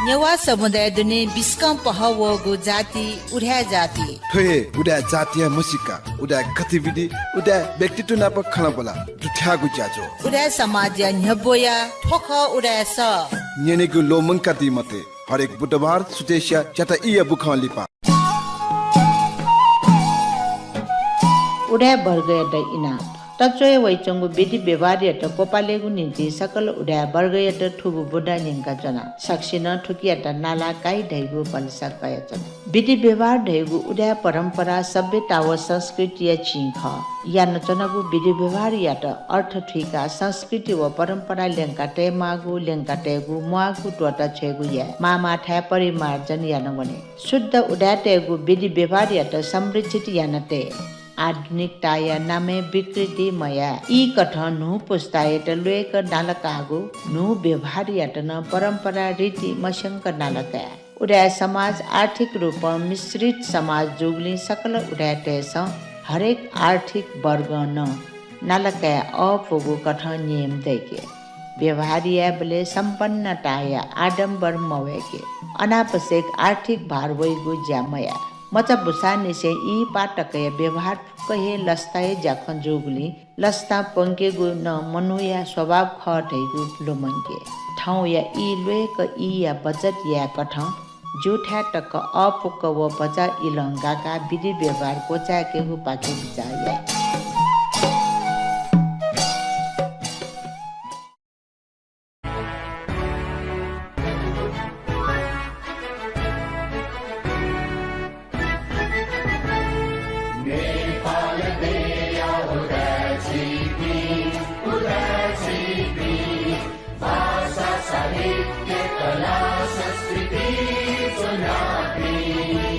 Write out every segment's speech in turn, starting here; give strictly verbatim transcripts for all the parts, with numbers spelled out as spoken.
नेवाः समुदाय दुने बिस्कं पहः वःगु जाति उदाय् जाति। थ्व हे उदाय् जातिया म्हसीका, उदाय् गतिविधि, उदाय् व्यक्तित्व नाप खँल्हाबल्हा दुथ्याःगु ज्याझ्वः। उदाय् समाजया न्ह्यब्वया थ्व खः उदाय् सः। न्यनेगु ल्वःमंकादी मते। हरेक बुधबार सुथसिया च्याता ईया बुखं लिपा। उदाय् वर्गयात इनाप। तच्वया वइच्वंगु विधि व्यवहारयात क्वपालेगु निंतिं सकल उदाय् वर्गयात थुगु बुँदा न्यंकाच्वना। सकसिनं थुकियात नाला काइ धइगु भलसा कयाच्वना। विधि व्यवहार धइगु उदाय् परम्परा सभ्यता व संस्कृतिया चिं खः। यानाच्वनागु विधि व्यवहारयात अर्थ थुइकाः संस्कृति व परम्परा ल्यंका तयेमाःगु, ल्यंका तयेगु म्वाःगु त्वःता छ्वयेगु याये। माःमाःथाय् परिमार्जन याना वने। शुद्ध उदाय्‌तय्‌गु विधि व्यवहारयात संरक्षित याना तये। आधुनिकताया नामय् विकृति मयाये। ई कथं न्हू पुस्तायात ल्वय्‌क नालाकाःगु न्हू व्यवहारयात नं परम्परा रीति मस्यंक नालाकाये। उदाय् समाज आर्थिक रूपं मिश्रित समाज जूगुलिं सकल उदाय्‌तय्‌सं हरेक आर्थिक वर्गं नं नालाकाये अःपुगु कथं नियम दय्‌के। व्यवहार यायेबलय् सम्पन्नताया आडम्बर मवय्‌के। अनावश्यक आर्थिक भार वइगु ज्या मयाये। मचा बुसांनिसें ई पाः तकया व्यवहार फुक्क हे लसताया ज्याखँ जूगुलिं लसतां प्वंकेगु नं मनूया स्वभाव खः धइगु लुमंके। थौंया ई ल्वय्‌क ईया बचत याये कथं ज्यूथाय् तक अःपुक व भचा इलं गाकाः विधि व्यवहार क्वचाय्‌केगुपाखे बिचाः याये। नेपाल देया उदाय् झीपिं, उदाय् झीपिं, भाषा, साहित्य, कला, संस्कृति ज्वनापिं,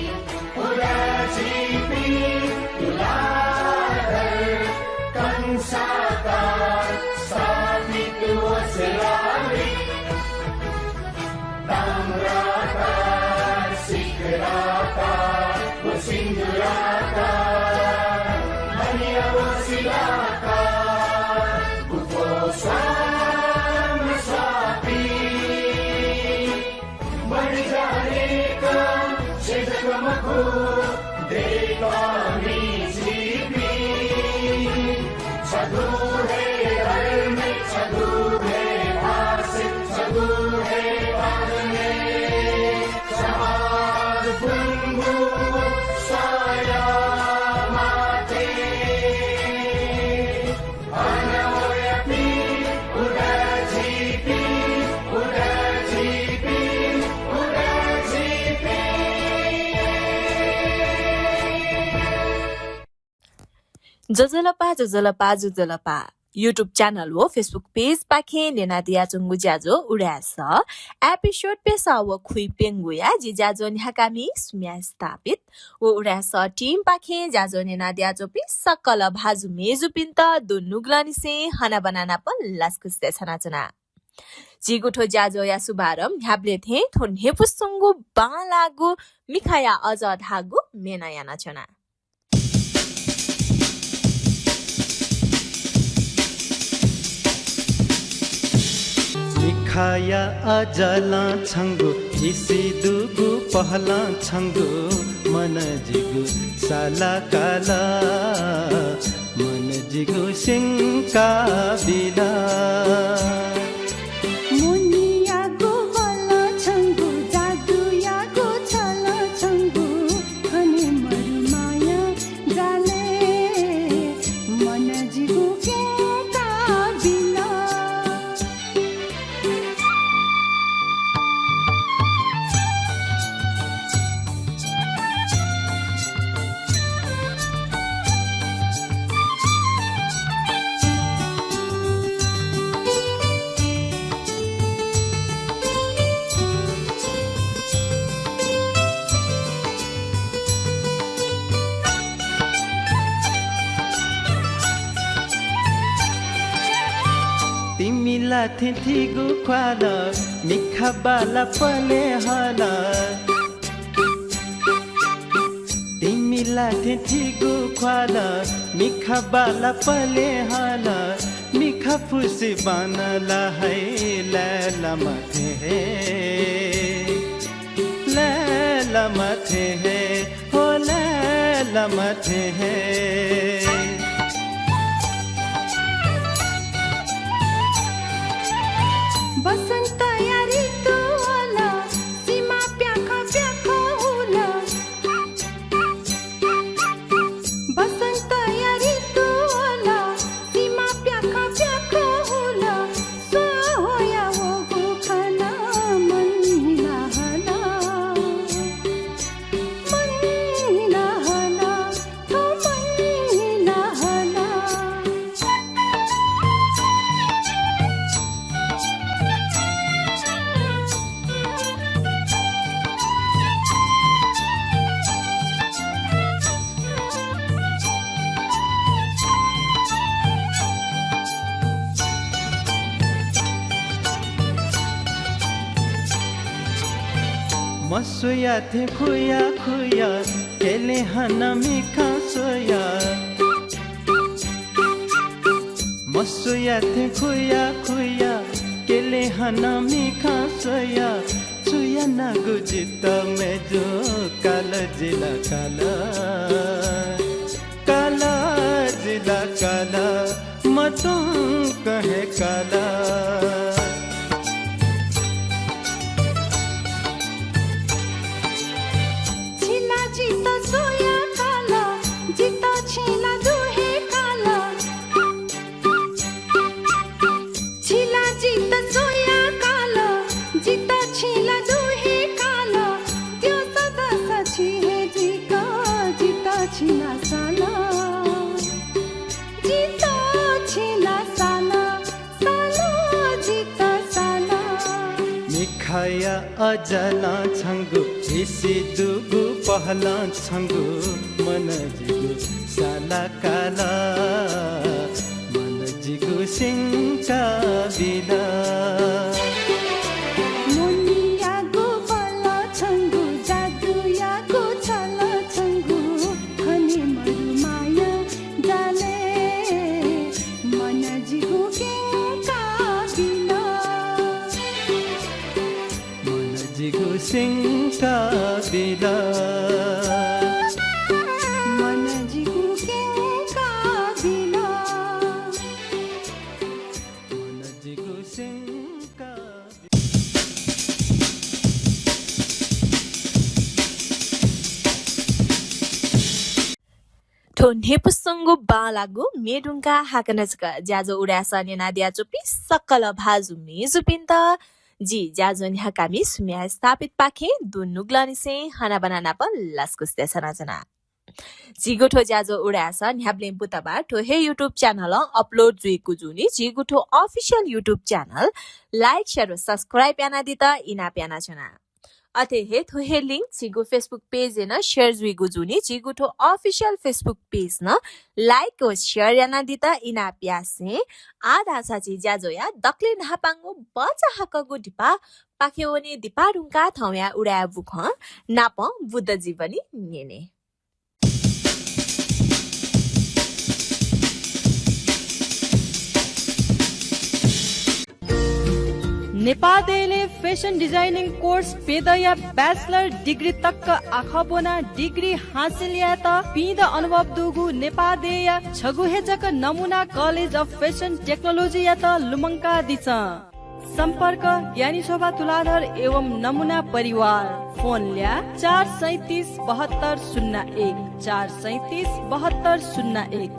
उदाय् झीपिं तुलाधर कंसाकार स्थापित व शिलालिपि। ताम्राकार, सिकराकार व सिन्दुराकार, मणि व शिलाकार, गुफो स्वाम स्वापी। मरि जानेका से जग मखु, देवानी जीवी। छगू हे धर्म, छगू हे भाषा, छगू हे बानी। समाज बुंगू साया माटी। ज्वजलपा, ज्वजलपा, ज्वजलपा। YouTube channel व Facebook page पाखें ल्यनादियाच्वंगु ज्याझ्वः उदाय् सः episode प्यसः व खुइप्यंगुया जि ज्याझ्वः न्ह्याकामि सुम्या स्थापित व उदाय् सः team पाखें ज्याझ्वः न्यनादियाच्वंपिं सकल भाजु मेजुपिन्त दुनुगलंनिसें हनाबना नाप लसकुस देछानाच्वना। झीगु थ्व ज्याझ्वःया शुभारम्भ न्ह्याबलें थें थ्व न्ह्यइपुसे च्वंगु बांलाःगु मिखाया अजः धाःगु म्येनं यानाच्वना। मिखाया अजलं छंगु, इसिदुगु पहलं छंगु, मन जिगु सालाकाल, मन जिगु सिंका बिल। मोनियागु बलं छंगु, जादुयागु छलं छंगु, खने मरु माया जाले, मन जिगु केंका बिल। तिमिला थें थिगु ख्वाल, मिखा बाला पले हल। तिमिला थें थिगु ख्वाल, मिखा बाला पले हल। मिखा फुसि बांलाः है लय्‌ला मथे हे। लमथे हे, हो लमथे हे। बसन्तया ऋतु वल, सिमा प्याखं प्याखं हुल। बसन्तया ऋतु वल, सिमा प्याखं प्याखं हुल। स्वां ह्वया वःगु खना मन हिला हला, मन हिला हला, थ्व मन हिला हला। मसुया थें खुया खुया, केले हानं मिखां स्वया। मसुया थें खुया खुया, केले हानं मिखां स्वया। छु यानागु जितः मय्जु, काल जिला काल, काल जिला काल, मत्वंक हे काल। छिला जितः स्वया काल, जितः छिला दु हे काल। छिला जितः स्वया काल, जितः छिला दु हे काल। द्यः सदस छि हे जिक, जितः छिला साल, जितः छिला साल, साल जितः साल। मिखाया अजलं छंगु, झिसि दुगु पहलं छंगु, मन जिगु साला काल, मन जिगु सिंका बिल। मोनियागु बल छंगु, जादुयागु छल छंगु, खने मरु माया जाले, मन जिगु किंका बिल। मन जिगु सिंका बिल। मन जिगु किंका बिल। मन जिगु सिंका बिल। थ्व न्ह्यइपुसेंगु बांलाःगु म्ये धुंकाः हाकनं छकः ज्याझ्वः उदाय् सः न्यनादियाच्वंपिं सकल भाजु मय्जुपिन्त जि ज्याझ्वः न्ह्याकामि सुम्या स्थापितपाखें दुनुगलंनिसें हनाबना नाप लसकुस देछानाच्वना। झीगु थ्व ज्याझ्वः उदाय् सः न्ह्याबलें बुधबार थ्व हे YouTube channel-ं upload जुइगु जूनिं झीगु थ्व official YouTube channel like, share व subscribe यानादीत इनाप यानाच्वना। अथे हे थ्व हे link झीगु Facebook page-य् नं share जुइगु जूनिं झीगु थ्व official Facebook page नं like व share यानादीत इनाप यासें आः धाःसा झी ज्याझ्वःया दकलय् न्हापांगु भचा हाकःगु दिपा पाखे वने दिपा धुंकाः थौंया उदाय् बुखँ नापं बुद्ध जीवनी न्यने। नेपाः देय्‌लय् fashion designing course प्यदँया bachelor degree तक आखः ब्वनाः degree हासिल यायेत पिदँ अनुभव दुगु नेपाः देय्‌या छगू हे जक नमुना College of Fashion Technology-यात लुमंकादिसँ। सम्पर्क, ज्ञानी शोभा तुलाधर एवं नमुना परिवार। फोन ल्याः, चार सैँतिस बहत्तर शून्य एक, चार सैँतिस बहत्तर शून्य एक।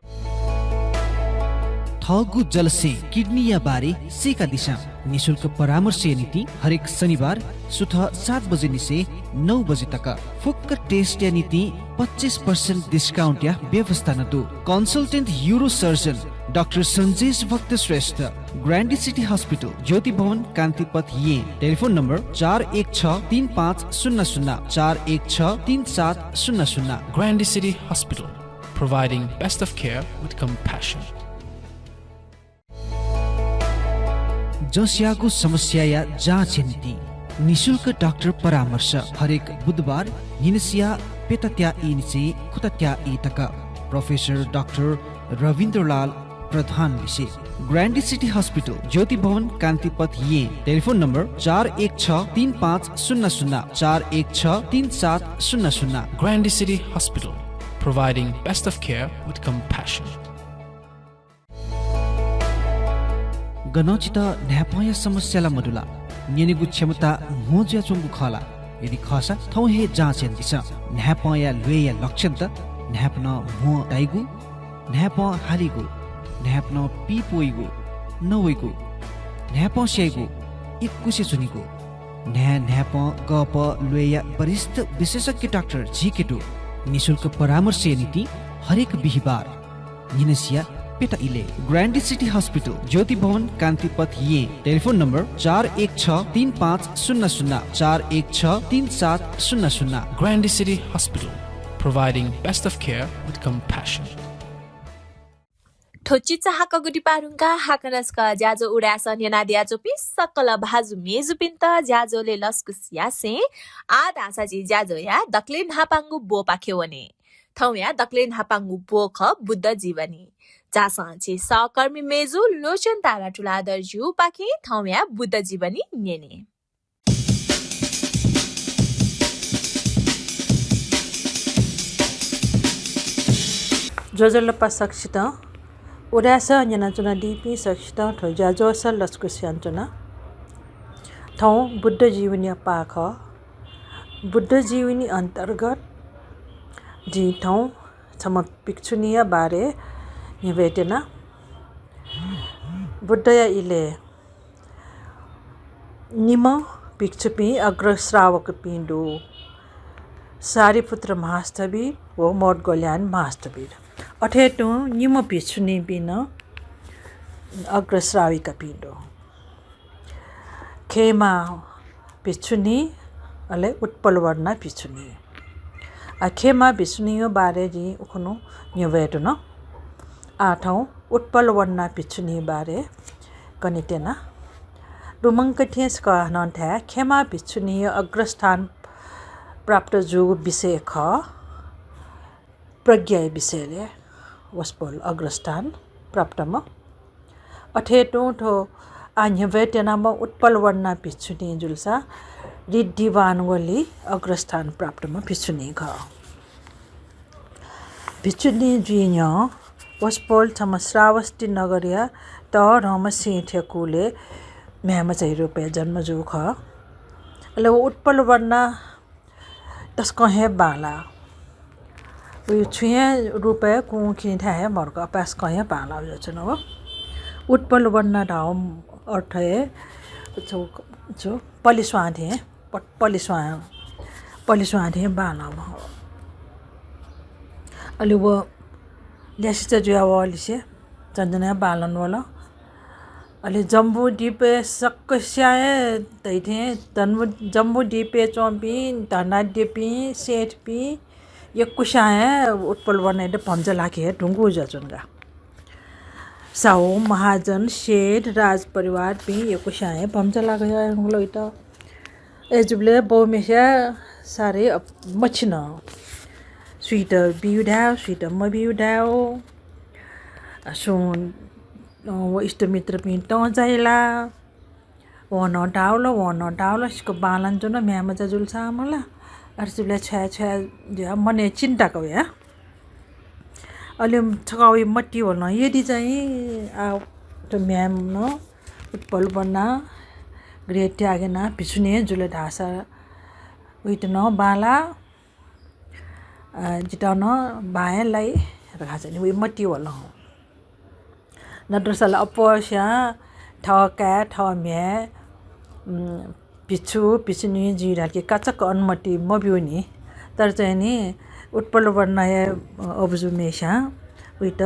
थःगु जलस्यें किडनीया बारे सीकादिसँ। निशुल्क परामर्शया निंतिं हरेक शनिबार सुथ सात बजेनिसें नौ बजे तक। फुक्क test-या निंतिं पच्चिस percent discount-या व्यवस्था नं दु। Consultant urosurgeon डाक्टर सञ्जेश भक्त श्रेष्ठ, ग्रान्डी सिटी हस्पिटल, ज्योति भवन, कान्तिपथ, येँ। टेलिफोन नम्बर चार एक छ तीन पाँच शून्य शून्य, चार एक छ तीन सात शून्य शून्य। Grande City Hospital, providing best of care with compassion. जँस्याःगु समस्याया जाँचया निंतिं निशुल्क डाक्टर परामर्श हरेक बुधबार न्हिनसिया प्यतात्या ईनिसें खुतात्या ई तक। प्रोफेसर डाक्टर रविन्द्रलाल प्रधान विषय। ग्रान्डी सिटी हस्पिटल, ज्योति भवन, कान्तिपथ, येँ। टेलिफोन नम्बर चार एक छ तीन पाँच शून्य शून्य, चार एक छ तीन सात शून्य शून्य। Grande City Hospital, providing best of care with compassion. गनं छितः न्हाय्पंया समस्या ला मदु ला? न्यनेगु क्षमता म्हो जुयाच्वंगु खः ला? यदि खःसा, थौं हे जाँच यानादिसँ। न्हाय्पंया ल्वय्या लक्षणत न्हाय्पनं म्हो ताइगु, न्हाय्पं हालीगु, न्हाय्पनं पीप वइगु, नवइगु, न्हाय्पं स्याइगु, इकुसे च्वनीगु, न्हाय् न्हाय्पं गःपः ल्वय्या वरिष्ठ विशेषज्ञ डाक्टर झीके दु। निशुल्क परामर्शया निंतिं हरेक बिहिबार न्हिनसिया प्यता इलय्। ग्रान्डी सिटी हस्पिटल, ज्योति भवन, कान्तिपथ, येँ। टेलिफोन नम्बर चार एक छ तीन पाँच शून्य शून्य, चार एक छ तीन सात शून्य शून्य। Grande City Hospital, providing best of care with compassion. थ्व चिचाहाकःगु दिपाः धुंकाः हाकनं छकः ज्याझ्वः उदाय् सः न्यनादियाच्वंपिं सकल भाजु मय्जुपिन्त ज्याझ्वलय् लसकुस यासें आः धाःसा झी ज्याझ्वःया दकलय् न्हापांगु ब्वपाखे वने। थौंया दकलय् न्हापांगु ब्व खः बुद्ध जीवनी। झासँ झी सहकर्मी मय्जु लोचन तारा तुलाधरजुपाखें थौंया बुद्ध जीवनी न्यने। ज्वजलपा सकसितं, उदाय् सः न्यनाच्वनादीपिं सकसितं थ्व ज्याझ्वलय् लसकुस यानाच्वना। थौं बुद्ध जीवनीया पाः खः। बुद्ध जीवनी अन्तर्गत जिं थौं छम्ह भिक्षुणीया बारे न्ह्यब्वयेत्यना। बुद्धया इलय् निम्ह भिक्षुपिं अग्रश्रावकपिं दु, सारिपुत्र महास्थविर व मौद्गल्यायन महास्थविर। अथे तुं निम्ह भिक्षुणीपिं नं अग्रश्राविकापिं दु। खेमा भिक्षुणी, अले उत्पलवर्णा भिक्षुणी। आ, खेमा भिक्षुणीया बारे जिं उखुन्हु न्ह्यब्वयातुन। आः थौं उत्पलवर्णा भिक्षुणी बारे कनेत्यना। लुमंक थें सकसिनं धाये, खेमा भिक्षुणीया अग्रस्थान प्राप्त जूगु विषय खः। प्रज्ञाया विषयलय् वसपोल अग्रस्थान प्राप्तम्ह। अथे तुं थ्व आः न्ह्यब्वयेत्यनाम्ह उत्पलवर्णा भिक्षुणी जुलसा ऋद्धिवान वलि अग्रस्थान प्राप्तम्ह भिक्षुणी खः। भिक्षुणी जुइ न्ह्यः वसपोल छम्ह श्रावस्ती नगरया तःधंम्ह सेठया कुलय् म्ह्याय्मचाया रूपय् जन्म जूगु खः। अले व उत्पलवर्णा तसकं हे बांलाः। वया छुं हे रूपय् कुंखिनिथाय् हे मदुगु, अपाय्सकं हे बांलाः जुयाच्वन व। उत्पलवर्णा धाःगु अर्थ हे छु, छु, पलिस्वां थें, प-, पलिस्वां, पलिस्वां थें बांलाःम्ह। अले व ल्यासेत जुया वःलिसे झन झन हे बांलाः वल। अले जम्बुद्वीपय् सकसियां हे धइथें जम्बु-, जम्बुद्वीपय् च्वंपिं धनाढ्यपिं, सेठपिं यक्वस्यां हे उत्पलवर्णायात भम्चा लाके हे धुंकूगु जुयाच्वन का। साहु, महाजन, सेठ, राजपरिवारपिं यक्वस्यां हे भम्चा लाके हे धुंकल वइत। अय्जूबलय् बौम्हेस्यां साह्रै अप-, मछिन। सुइत बिउ धायेगु, सुइत मबिउ धायेगु। सुं, अ, व इष्टमित्रपिं तं जाइ ला? वं नं धाल, वं नं धाल, सिक्क बांलानाच्वन, म्ह्याय्मचा जुलसां मला। अय्जूबलय् छ्वया छ्वया जुयाः मनय् चिन्ता का वया। अले छकः वइ मतिइ वल, यदि चाहिँ आ, थ्व म्ह्याय्मनं उत्पलवर्णा गृह त्याग यानाः भिक्षुणी जुल धाःसा वइत नं बांलाः, अ, जितः नं बां हे लाइ धकाः चाहिँ वइ मतिइ वल। नत्रसा ला अप्वःस्यां थः काय्, थः म्ह्याय्, उम्, भिक्षु, भिक्षुणी जुइ धकाः काचाक्क अनुमति मब्यूनि। तर चाहिँ नि उत्पलवर्णाया, अ, अबुजुम्हेस्यां वइत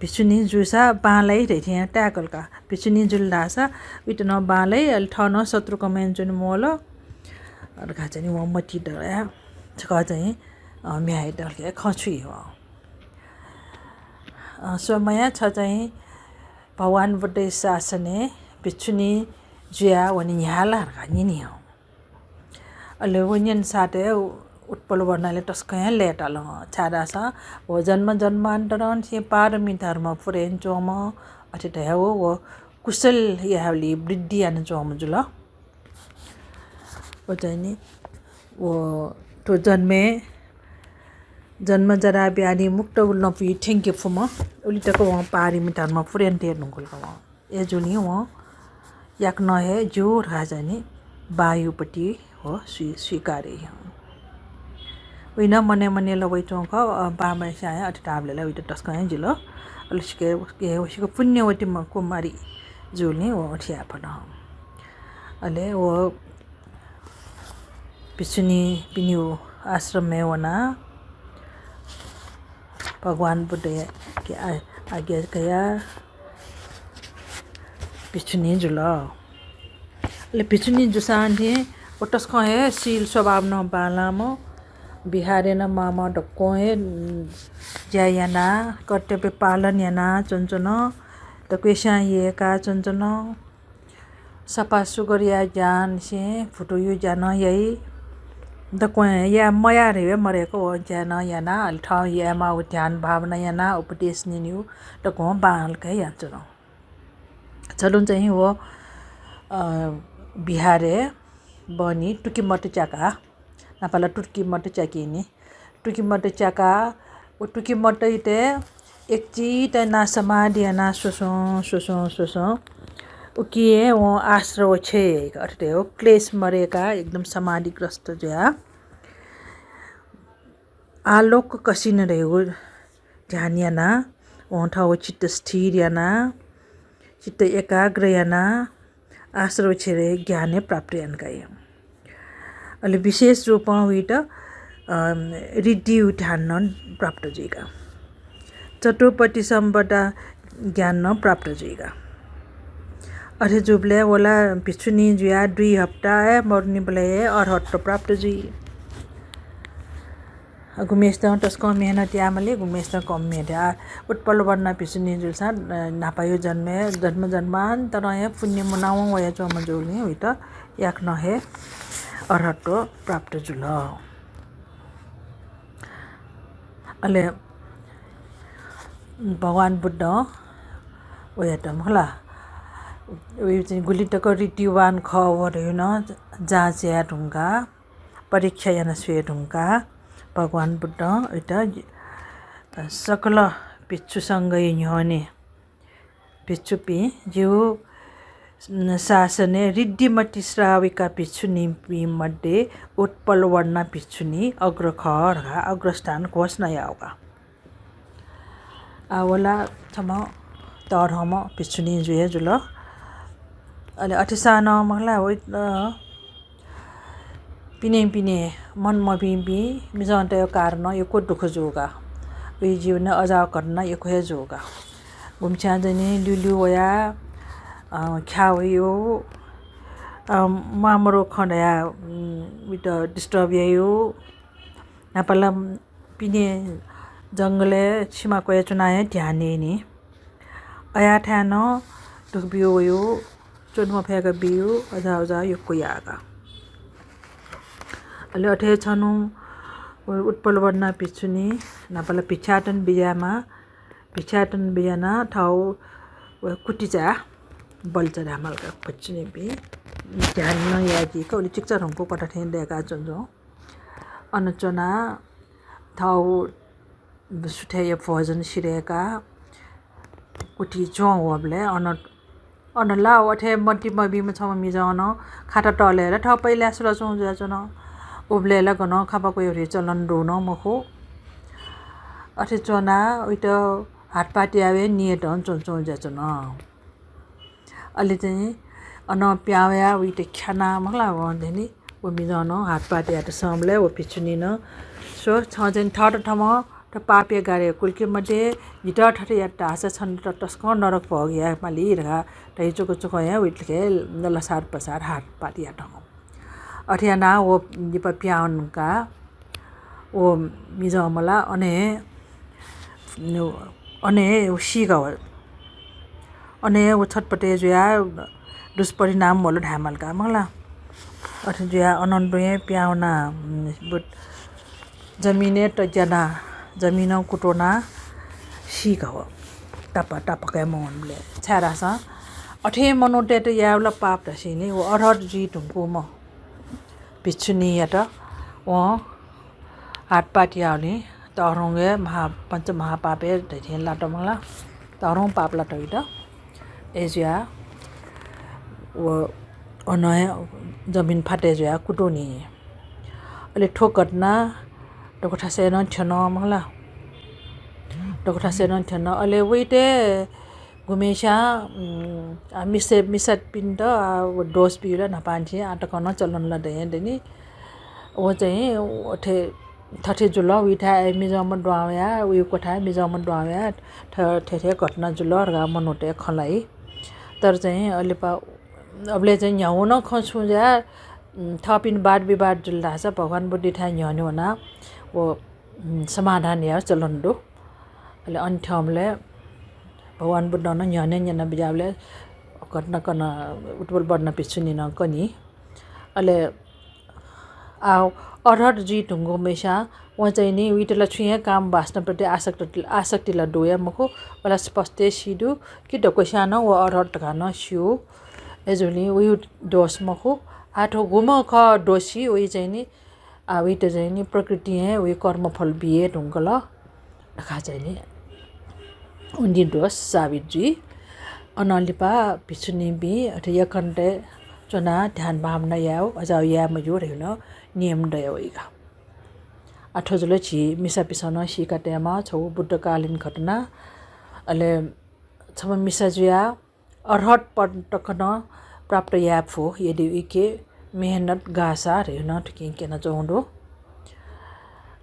भिक्षुणी जूसा बांलाइ धइथें ताय्कल का। भिक्षुणी जुल धाःसा वइत नं बांलाइ, अले थः नं शत्रुकमा यानाच्वने म्वल धकाः चाहिँ नि वं मतिइ दया छकः चाहिँ, अ, म्ह्याय् दलके खँ छु यः। अ, स्वम्हया छ चाहिँ भगवान बुद्धया शासनय् भिक्षुणी जुयाः वने न्ह्याः ला धकाः न्यनी हं। अले व न्यने साथय् उ-, उत्पल वर्णले तसकं हे लय्ताल। छाय्धाःसा व जन्म जन्मान्तरंनिसें पारमी धर्म पुरय् यानाच्वंम्ह, अथे धयाव व कुशल यायेबलय् वृद्धि यानाच्वंम्ह जुल। व चाहिँ नि, व थ्व जन्मय् जन्म जरा व्याधि मुक्त लँपुइ थ्यंके फुम्ह, उलि तक वं पारमी धर्म पुरय् याना तये धुंकल का वं। अय्जूगुलिं वं याकनं हे ज्यू धकाः चाहिँ नि बाःयागु पति व स्वी-, स्वीकार याइ। वइत मनय् मनय् ला वयाच्वंगु खः, अ, बांमलासें हे अथे धाःबलय् ला वइत तसकं हे जिल। अले सिक्क, सिक्क पुण्यवती म-, कुमारी जूगुलिं वं अथे याये फत। अले व भिक्षुणीपिनिगु आश्रमय् वनाः भगवान बुद्धयाके आ-, आज्ञा कयाः भिक्षुणी जुल। अले भिक्षुणी जूसां थें व तसकं हे शील स्वभाव नं बांलाःम्ह, विहारय् नं माःमाः दक्वं हे, उम्, ज्या यानाः, कर्तव्य पालन यानाः च्वनाच्वन, दक्वसियां यय्काः च्वनाच्वन। सफा सुग्घर याये ज्यानिसें भुतूया ज्या नं याइ। दक्वं हे याये मयाः धइगु मदय्क व ज्या नं यानाः, अले थः यायेमाःगु ध्यान भावना यानाः उपदेश न्यनेगु दक्वं बांलाक हे यानाच्वन। छन्हु चाहिँ व, अ, विहारय् बहनी तुकिमत च्याकाः, न्हापा ला तुकिमत च्याकीनि। तुकिमत च्याकाः, व तुकिमतयात एकचित्त यानाः समाधि यानाः स्वस्वं, स्वस्वं, स्वस्वं उकिं हे वं आश्रय व क्षय याइगु, अथे धयाव क्लेश मदय्काः एकदम समाधिग्रस्त जुयाः आलोक कसिन धयागु ध्यान यानाः, वं थःगु चित्त स्थिर यानाः, चित्त एकाग्र यानाः आश्रय व क्षय ज्ञान हे प्राप्त याना काइ। अले विशेष रूपं वइत, अ, ऋद्धिया ध्यान नं प्राप्त जुइगु। चतुपति सम्पदा ज्ञान नं प्राप्त जुइगु। अथे जूबलय् व ला भिक्षुणी जुयाः दुई हप्ता हे मदुनिबलय् हे अर्हत्व प्राप्त जुइ। गुम्हेसितं तसकं मेहनत यायेमाली, गुम्हेसितं कम मेहनत याये। आ, उत्पल वर्णा भिक्षुणी जूसां, अ, न्हापाया जन्मय्, जन्म जन्मान्तरं हे पुण्य मुनावं वयाच्वंम्ह जूगुलिं वइत याकनं हे अर्हत्व प्राप्त जुल। अले भगवान बुद्धं वयात मखु ला, वया चाहिँ गुलि तक ऋद्धिवान खः व धयागु नं जाँच याये धुंकाः, परीक्षा याना स्वये धुंकाः भगवान बुद्धं वइत सकल भिक्षु संघया न्ह्यःने, भिक्षुपिं, जिगु शासनय् ऋद्धिमती श्राविका भिक्षुणीपिं मध्ये उत्पल वर्णा भिक्षुणी अग्र खः धकाः अग्रस्थान घोषणा याःगु का। आ, व ला छम्ह तःधंम्ह भिक्षुणी जुया जुल। अले अथेसां नं मखु ला, वइत, अ, पिने पिने मन मभिंपिं मिजंतय् कारणं यक्व दुःख जूगु का। वया जीवनय् अज्याःगु घटना यक्व हे जूगु का। गुम्हस्यां चाहिँ नि ल्यूल्यू वयाः, अ, ख्याः वइगु, अ, म्वाःमदुगु खँ धयाः, उम्, वइत disturb याइगु। न्हापा ला पिने जंगलय् सिमा क्वय् च्वनाः हे ध्यान याइनि। अयाथाय् नं दुःख ब्यू वइगु, च्वने मफय्क ब्यूगु, अज्याः अज्याः यक्व याःगु का। अले अथे छन्हु उत्पल वर्णा भिक्षुणी न्हापा ला भिक्षाटन बिज्यायेमाः, भिक्षाटन बिज्यानाः थःगु व कुटीचाय् बल्चा धायेमाल का। भिक्षुणीपिं ध्यान नं याय्‌कीक उलि चिकिचा धुंकूगु कथं थें दय्‌का च्वंच्वं। अन च्वनाः थःगु सुथय्‌या भोजन सिधय्‌काः कुटी च्वं वःबलय् अन, अन ला अथे मति मभिंम्ह छम्ह मिजं नं खात तलय् ला थः पहिलाय् सुलाच्वं जुयाच्वन। उबलय् ला गनं खापा क्वय् हुइगु चलन दु नं मखु। अथे च्वनाः वइत हातपात यायेगु नियतं च्वंच्वं जुयाच्वन। अले चाहिँ अनं पिहां वयाः वइत ख्यानाः मखु ला, वं चाहिँ नि व मिजं नं हातपात यायेत संबलय् व भिक्षुणीं नं, स्व, छं चाहिँ थःत थःम्हं थ्व पापया गाडीइ कुल्के मते, जितः थथे यात धाःसा छन्त तसकं नरक भोग यायेमाली धकाः धयाच्वंक च्वंक हे वइत थथे लसार पसार हातपात यात। अथे यानाः व लिपा पिहां वंकाः व मिजंम्ह ला अन हे, अन हे व सीका वल। अन हे व छटपटे जुयाः दुष्परिणाम वल धायेमाल का मखु ला। अथे जुयाः अनन्त हे पिहां वनाः, उम्, बुत-, जमिनय् तज्यानाः, जमिनं कुतुनाः सीक व तापाक तापाक हे मवंबलय्। छाय्धाःसा अथे मनूतय्त यायेबलय् पाप धासेंलि व अर्हत जुइ धुंकूम्ह भिक्षुणीयात वं हातपात याःगुलिं तःधंगु हे महा-, पञ्चमहापापय् धइथें लात मला। तःधंगु पाप लात वइत। अय्जुयाः व अन हे जमिन फातय् जुयाः कुतुनि। अले थ्व घटना दक्वथासय् नं थ्यन मला। दक्वथासय् नं थ्यन। अले वइत गुम्हेस्यां, उम्, आ, मिसा, मिसापिन्त, आ, व dose बिल न्हापांनिसें आः तक नं चलन ला दइ दनि। व चाहिँ अथे थथे जुल, उइथाय् मिजंम्ह दुहां वया, उइ क्वथाय् मिजंम्ह दुहां वया, थ-, थथे घटना जुल धकाः मनूतय् खँ ल्हाइ। तर चाहिँ अलिपा-, अबलय् चाहिँ न्ह्यागु नं खँ छुं जुयाः, उम्, थःपिनि वाद विवाद जुल धाःसा भगवान बुद्धयाथाय् न्ह्यःने वनाः व, उम्, समाधान यायेगु चलन दु। अले अन थ्यंबलय् भगवान बुद्धं नं न्ह्यःने न्यना बिज्याःबलय् घटना कन उत्पल वर्णा भिक्षुणी नं कनी। अले आः अर्हत जुइ धुंकूम्हेस्यां वं चाहिँ नि उइत ला छुं हे काम वासनाप्रति आसक्त, आसक्ति ला दु हे मखु, व ला स्पष्ट हे सी दु कि दक्वस्यां नं व अर्हत धकाः नं स्यू। अय्जूगुलिं उइ दोष मखु। आः थ्व गुम्ह खः दोषी, उइ चाहिँ नि, आः उइत चाहिँ नि प्रकृतिं हे उइ कर्मफल बिये धुंकल धकाः चाहिँ नि उन्दि दोष साबित जुइ। अनं लिपा भिक्षुणीपिं अथे यक्खन्तय् च्वनाः ध्यान भावना यायेगु, अज्याःगु याये मज्यू धइगु नं नियम दइ वइगु। आः थ्व जुल झी मिसापिसं नं सीका तयेमाः छगू बुद्धकालीन घटना। अले छम्ह मिसा जुयाः अर्हत पद तक नं प्राप्त याये फु, यदि उइके मेहनत गाःसा धइगु नं थुकिं क्यनाच्वंगु दु।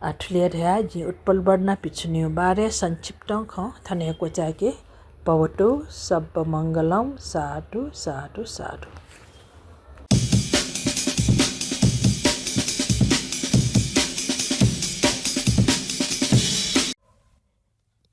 आः थुलि हे धयाः जिं उत्पल वर्णा भिक्षुणीया बारे संक्षिप्तं खँ थन हे क्वचाय्के। भवतु सब्ब मंगलं। साधु, साधु, साधु।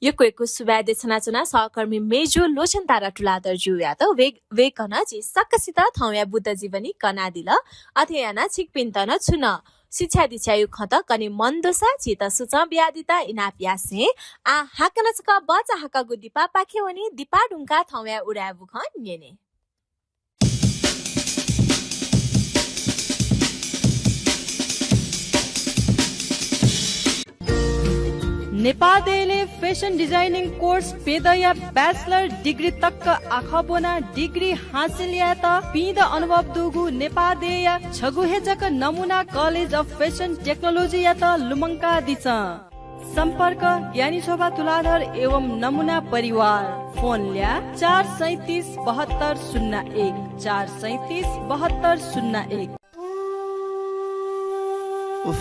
यक्व यक्व सुभाय् देछानाच्वना सहकर्मी मेजु लोचन तारा तुलाधर ज्यूयात। वय्-, वय्कलं झी सकसित थौंया बुद्ध जीवनी कनादिल। अथे यानाः छिकपिन्त नं छुं नं शिक्षा दीक्षाया खँत कने मन दुसा झीत सुचं बियादीत इनाप यासें आः हाकनं छकः बचा हाकःगु दिपापाखे वने। दिपा धुंकाः थौंया उदाय् बुखँ न्यने। नेपाः देय्‌लय् fashion designing course प्यदँया bachelor degree तक आखः ब्वनाः degree हासिल यायेत पीदँ अनुभव दुगु नेपाः देय्‌या छगू हे जक नमुना College of Fashion Technology यात लुमंकादिसँ। सम्पर्क ज्ञानी शोभा तुलाधर एवं नमुना परिवार। फोन ल्याः चार सैँतिस बहत्तर शून्य एक, चार सैँतिस बहत्तर शून्य एक। उफ,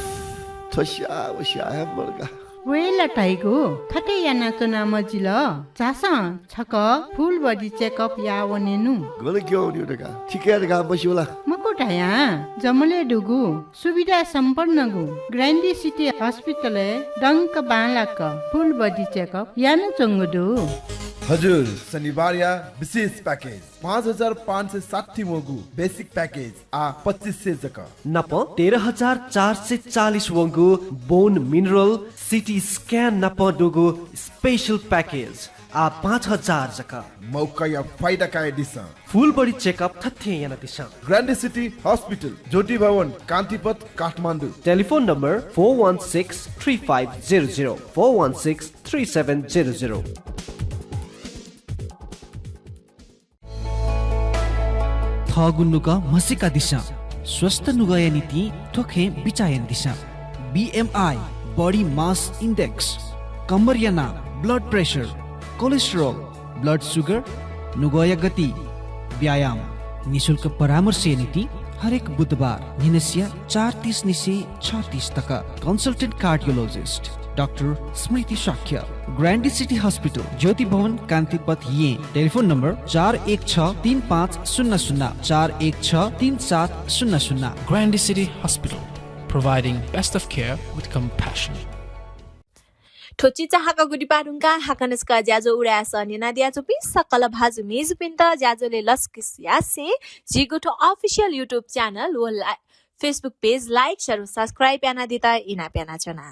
थ्व स्याः व स्याः हे मदुगु। वय् ला धाइगु, थथे यानाच्वना मजिल। झासँ छकः full body checkup याः वनेनु। गन क्यं वनेगु धकाः, थिकय् धकाः मस्यू ला? मखु धयां, जमलय् दुगु सुविधा सम्पन्नगु Grande City Hospital-य् दंक बांलाक full body checkup यानाच्वंगु दु। हजुर, शनिबारया विशेष package, पाँच हजार पाँच सय साठी वंगु basic package आः पच्चिस सय जक। नाप तेह्र हजार चार सय चालिस वंगु bone mineral, CT scan नाप दुगु special package आः पाँच हजार जक। मौकाया फाइदा कयादिसँ। Full body checkup थथे यानादिसँ। Grande City Hospital, ज्योति भवन, कान्तिपथ, Kathmandu. Telephone number four one six three five zero zero, four one six three seven zero zero। थःगु नुगः म्हसीकादिसँ। स्वस्थ नुगःया निंतिं थ्व खँय् बिचाः यानादिसँ। BMI, body mass index, कम्मरया नाप, blood pressure, cholesterol, blood sugar, नुगःया गति, व्यायाम। निशुल्क परामर्शया निंतिं हरेक बुधबार न्हिनसिया चार तीस निसें छ तीस तक। Consultant cardiologist डाक्टर स्मृति शाक्य। Grande City Hospital, ज्योति भवन, कान्तिपथ, येँ। Telephone number चार एक छ तीन पाँच शून्य शून्य, चार एक छ तीन सात शून्य शून्य। Grande City Hospital, providing best of care with compassion. थ्व चिचाहाकःगु दिपा धुंकाः हाकनं छकः ज्याझ्वः उदाय् सः न्यनादियाच्वंपिं सकल भाजु मय्जुपिन्त ज्याझ्वलय् लसकुस यासें झीगु थ्व official YouTube channel व ला-, Facebook page like, share, subscribe यानादित इनाप यानाच्वना।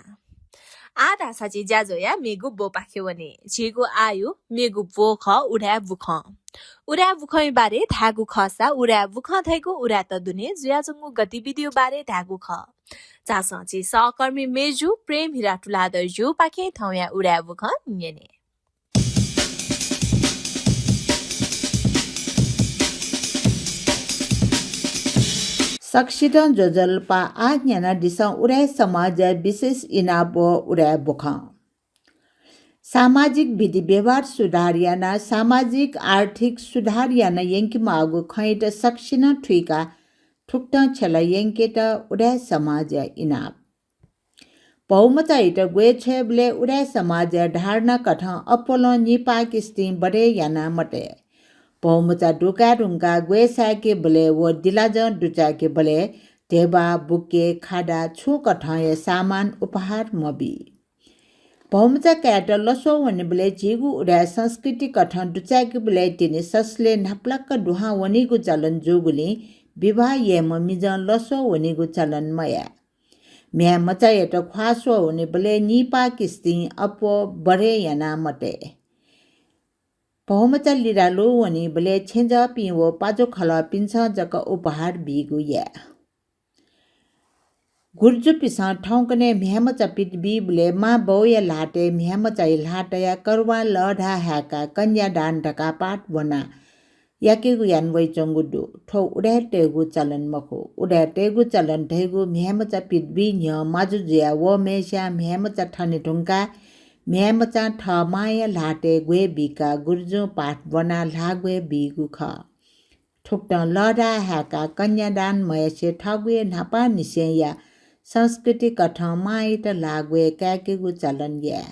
आः धाःसा झी ज्याझ्वःया मेगु ब्वपाखे वने। झीगु आःया मेगु ब्व खः उदाय् बुखँ। उदाय् बुखँया बारे धायेगु खःसा उदाय् बुखँ धइगु उदाय्‌त दुने जुयाच्वंगु गतिविधिया बारे धायेगु खः। झासँ झी सहकर्मी मेजु प्रेम हिरा तुलाधर ज्यूपाखें थौंया उदाय् बुखँ न्यने। सकसितं ज्वजलपा। आः न्यनादिसँ उदाय् समाजया विशेष इनाप व उदाय् बुखँ। सामाजिक विधि व्यवहार सुधार यानाः सामाजिक आर्थिक सुधार याना यंकेमाःगु खँयात सकसिनं थुइकाः थुकथं छ्यला यंकेत उदाय् समाजया इनाप। भौमचायात ग्वय् छ्वयेबलय् उदाय् समाजया धारणा कथं अप्वलं निपाः किस्तिं बढे याना मतये। भौमचा दुकाये धुंकाः ग्वय् साय्‌केबलय् व दिलाजं दुचाय्‌केबलय् ध्यबा, बुके, खादा छुं कथंया सामान उपहार मबी। भौमचा कायेत लसो वनेबलय् झीगु उदाय् संस्कृति कथं दुचाय्‌केबलय् तिनि ससलय् न्हापालाक दुहां वनीगु चलन जूगुलिं विवाह याइम्ह मिजं लसो वनीगु चलन मयाये। म्ह्याय्‌मचायात ख्वाः स्वः वनेबलय् निपाः किस्तिं अप्वः बढे याना मतये। भौमचा लिधंगु वनीबलय् छेँजःपिं व पाजुखलःपिन्सं जक उपहार बीगु याये। गुर्जुपिसं थौंकन्हय् म्ह्याय्‌मचा पित बीबलय् मां बौया ल्हातय् म्ह्याय्‌मचाया ल्हाः तयाः करुवां लःधाः हाय्‌काः कन्यादान धकाः पाठ ब्वनाः याकेगु याना वइच्वंगु दु। थ्व उदाय्‌तय्‌गु चलन मखु। उदाय्‌तय्‌गु चलन धइगु म्ह्याय्‌मचा पित बी न्ह्यः माजु जुयाः वःम्हय्‌स्यां म्ह्याय्‌मचा थने धुंकाः म्ह्याय्‌मचां थः मांया ल्हातय् ग्वय् बीकाः गुर्जुं पाठ ब्वनाः ल्हाः ग्वय् बीगु खः। थुकथं लःधाः हाय्‌काः कन्यादान मयासें थःगु हे न्हापांनिसेंया संस्कृति कथं मांयात ल्हाः ग्वय् काय्‌केगु चलन याये।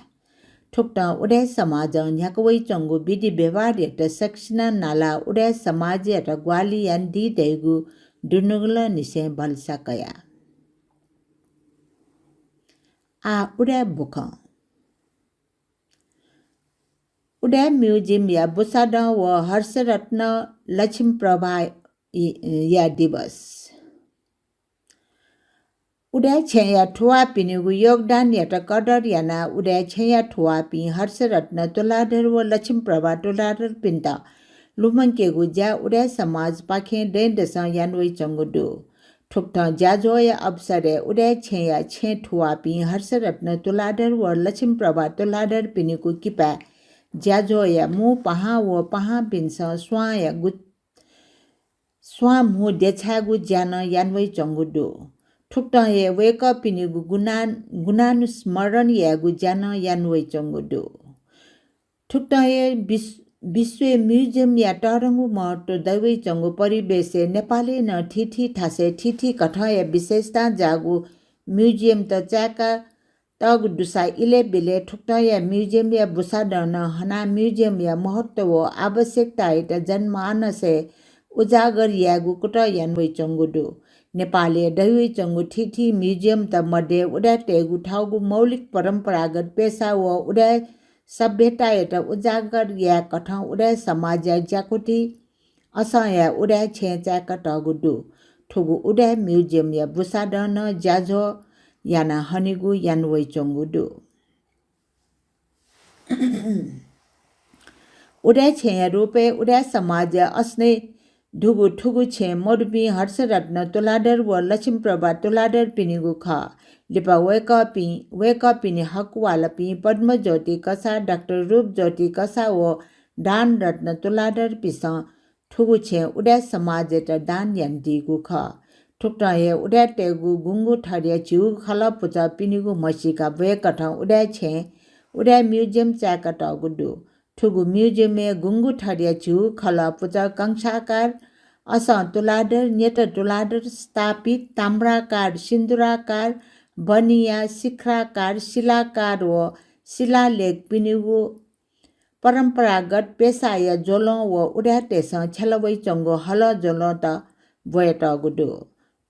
थुकथं उदाय् समाजं न्ह्याका वइच्वंगु विधि व्यवहारयात सकसिनं नालाः उदाय् समाजयात ग्वाहालि यानादी धइगु दुनुगलंनिसें भलसा कया। आः उदाय् बुखँ। उदाय् म्युजियमया बुसादँ व हर्षरत्न लक्ष्मीप्रभा इ-, या दिवस। उदाय् छेँया थुवाःपिनिगु योगदानयात कदर यानाः उदाय् छेँया थुवाःपिं हर्षरत्न तुलाधर व लक्ष्मीप्रभा तुलाधरपिन्त लुमंकेगु ज्या उदाय् समाजपाखें दँय्‌दसं याना वइच्वंगु दु। थुकथं ज्याझ्वःया अवसरय् उदाय् छेँया छेँ थुवाःपिं हर्षरत्न तुलाधर व लक्ष्मीप्रभा तुलाधरपिनिगु किपाय् ज्याझ्वःया मू पाहां व पाहांपिन्सं स्वांया गु-, स्वां म्हुँ देछायेगु ज्या नं याना वइच्वंगु दु। थुकथं हे वय्‌कःपिनिगु गुणा-, गुणानुस्मरण यायेगु ज्या नं याना वइच्वंगु दु। थुकथं हे विश्व-, विश्वया म्युजियमया तःधंगु महत्व दयावइच्वंगु परिवेशय् नेपालय् नं थीथी थासय् थीथी कथंया विशेषतां जाःगु म्युजियमत चाय्‌का तःगु दुसा इलय्‌ब्यलय् थुकथंया म्युजियमया बुसादँ नं हनाः म्युजियमया महत्व व आवश्यकतायात जनमानसय् उजागर यायेगु कुतः याना वइच्वंगु दु। नेपालय् दयावइच्वंगु थीथी म्युजियमत मध्ये उदाय्‌तय्‌गु थःगु मौलिक परम्परागत पेसा व उदाय् सभ्यतायात उजागर यायेकथं उदाय् समाजया ज्याकुथि असंया उदाय् छेँय् चाय्‌कातःगु दु। थुगु उदाय् म्युजियमया बुसादँ नं ज्याझ्वः यानाः हनेगु याना वइच्वंगु दु। उदाय् छेँया रूपय् उदाय् समाजया असनय् दुगु थुगु छेँ मदुपिं हर्षरत्न तुलाधर व लक्ष्मीप्रभा तुलाधरपिनिगु खः। लिपा वय्‌कःपिं, वय्‌कःपिनि हकवालापिं पद्मज्योति कसाः, डाक्टर रूपज्योति कसाः व दानरत्न तुलाधरपिसं थुगु छेँ उदाय् समाजयात दान यानादीगु खः। थुकथं हे उदाय्‌तय्‌गु गुंगू थरया झिगू खलः पुचःपिनिगु म्हसीका ब्वयेकथं उदाय् छेँ उदाय् म्युजियम चाय्‌कातःगु दु। थुगु म्युजियमय् गुंगू थरया झिगू खलः पुचः कंसाकार, असं तुलाधर, न्यत तुलाधर, स्थापित, ताम्राकार, सिन्दुराकार, बनिया, शिखराकार, शिलाकार व शिलालेखपिनिगु परम्परागत पेसाया ज्वलं व उदाय्‌तय्‌सं छ्यला वइच्वंगु हलः ज्वलंत ब्वयातःगु दु।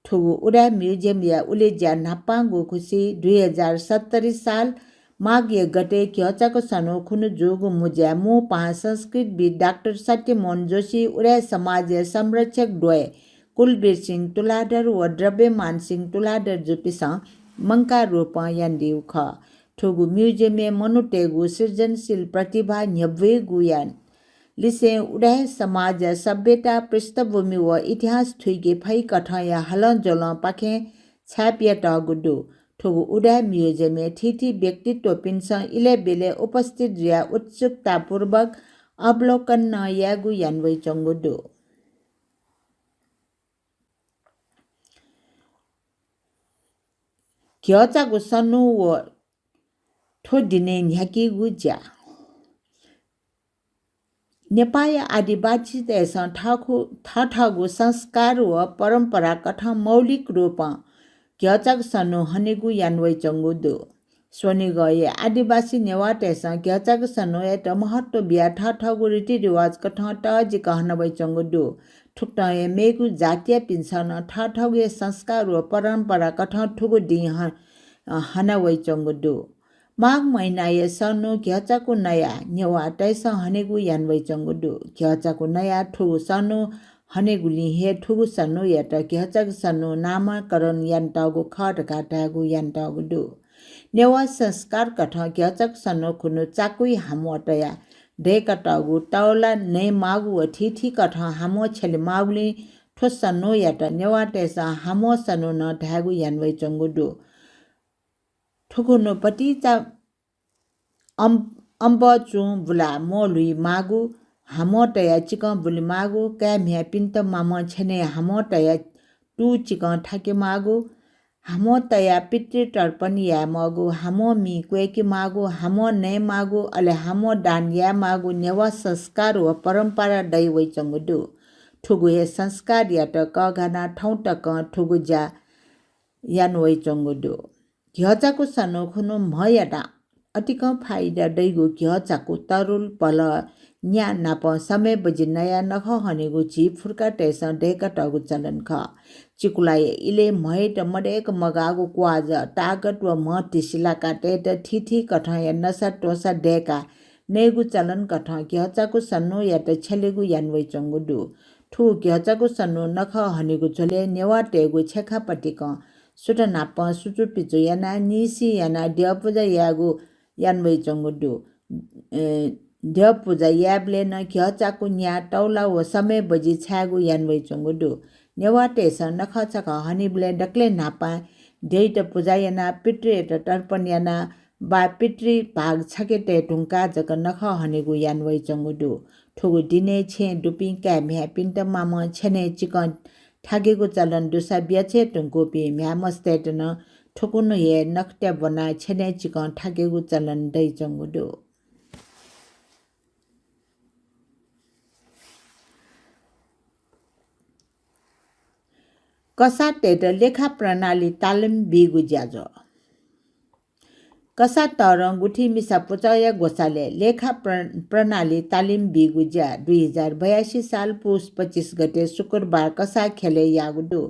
थुगु उदाय् म्युजियमया उलेज्या न्हापांगु खुसि दुई हजार सत्तरी साल माघ एक गते घ्यःचाक्व सन्हु खुन्हु जूगु मुँज्याय् मू पाहां संस्कृतिविद् डाक्टर सत्यमोहन जोशी उदाय् समाजया संरक्षक द्वय कुलबीर सिंह तुलाधर व द्रव्यमान सिंह तुलाधर जुपिसं मंकाः रोपं यानादीगु खः। थुगु museum-य् मनूतय्गु सृजनशील प्रतिभा न्ह्यब्वयेगु यान लिसें उदाय् समाजया सभ्यता, पृष्ठभूमि व इतिहास थुइके फइकथंया हलंज्वलंपाखें छाय्‌पियातःगु दु। थुगु उदाय् museum-य् थीथी व्यक्तित्वपिन्सं इलय्‌ब्यलय् उपस्थित जुयाः उत्सुकतापूर्वक अवलोकन नं यायेगु याना वइच्वंगु दु। घ्यःचाकु सन्हु व थ्व दिनय् न्ह्याकीगु ज्या। नेपाःया आदिवासीतय्सं थःखु-, थःथःगु संस्कार व परम्परा कथं मौलिक रूपं घ्यःचाकु सन्हु हनेगु याना वइच्वंगु दु। स्वनिगःया आदिवासी नेवाःतय्सं घ्यःचाकु सन्हुयात महत्व बियाः थःथःगु रीतिरिवाज कथं तःजिक हना वइच्वंगु दु। थुकथं हे मेगु जातियापिन्सं नं थःथःगु हे संस्कार व परम्परा कथं थुगु दिं ह-, हना वइच्वंगु दु। माघ महिनाया सन्हु घ्यःचाकु नयाः नेवाःतय्सं हनेगु याना वइच्वंगु दु। घ्यःचाकु नयाः थुगु सन्हु हनेगुलिं हे थुगु सन्हुयात घ्यःचाकु सन्हु नामकरण यानातःगु खः धकाः धायेगु यानातःगु दु। नेवाः संस्कार कथं घ्यःचाकु सन्हु खुन्हु चाकुइ हाम्वः तयाः दय्कातःगु तौला नयेमाःगु व थीथी कथं हाम्वः छ्यलेमाःगुलिं थ्व सन्हुयात नेवाःतय्सं हाम्वः सन्हु नं धायेगु याना वइच्वंगु दु। थुखुन्हु भतिचा अम्-, अम्बः चुं बुलाः म्वःल्हुइमाःगु, हाम्वः तयाः चिकं बुलेमाःगु, काय् म्ह्याय्‌पिन्त मामं छ्यनय् हाम्वः तयाः तू चिकं थाकेमाःगु, हाम्वः तयाः पितृतर्पण यायेमाःगु, हाम्वः मि क्वय्‌केमाःगु, हाम्वः नयेमाःगु, अले हाम्वः दान यायेमाःगु नेवाः संस्कार व परम्परा दयावइच्वंगु दु। थुगु हे संस्कारयात कःघानाः थौं तकं थुगु ज्या याना वइच्वंगु दु। घ्यःचाकु सन्हु खुन्हु म्हयात अतिकं फाइदा दइगु घ्यःचाकु तरुल पलः न्या नाप समय बजि नयाः नखः हनेगु झी पुर्खातय्सं दय्कातःगु चलन खः। चिकुलाया इलय् म्हयात मदय्क मगाःगु क्वाःजः, तागत व म्ह तिसिलाकातय्त थीथी कथंया नसा त्वँसा दय्काः नयेगु चलन कथं घ्यःचाकु सन्हुयात छ्यलेगु याना वइच्वंगु दु। थुगु घ्यःचाकु सन्हु नखः हनेगु झ्वलय् नेवाःतय्गु छेँखा पतिकं सुथ नाप सुचुपिचु यानाः निसि यानाः द्यःपुजा यायेगु याना वइच्वंगु दु। ए, द्यःपुजा यायेबलय् नं घ्यःचाकु न्या तौला व समय बजि छायेगु याना वइच्वंगु दु। नेवाःतय्सं नखःचखः हनीबलय् दकलय् न्हापां द्यःइत पुजा यानाः पितृयात तर्पण यानाः वा पितृ भाग छखे तये धुंकाः जक नखः हनेगु याना वइच्वंगु दु। थुगु दिनय् छेँय् दुपिं काय् म्ह्याय्‌पिन्त मामं छ्यनय् चिकं थाकेगु चलन दुसा ब्याहा छेँ धुंकूपिं म्ह्याय्‌मस्तय्त नं थुकुन्हु हे नखत्या ब्वनाः छ्यनय् चिकं थाकेगु चलन दइच्वंगु दु। कसाःतय्त लेखा प्रणाली तालिम बीगु ज्याझ्वः। कसाः तःधं गुथि मिसा पुचःया ग्वसालय् लेखा प्र-, प्रणाली तालिम बीगु ज्या दुई हजार बयासी साल पुस पच्चिस गते शुक्रबार कसाः ख्यलय् याःगु दु।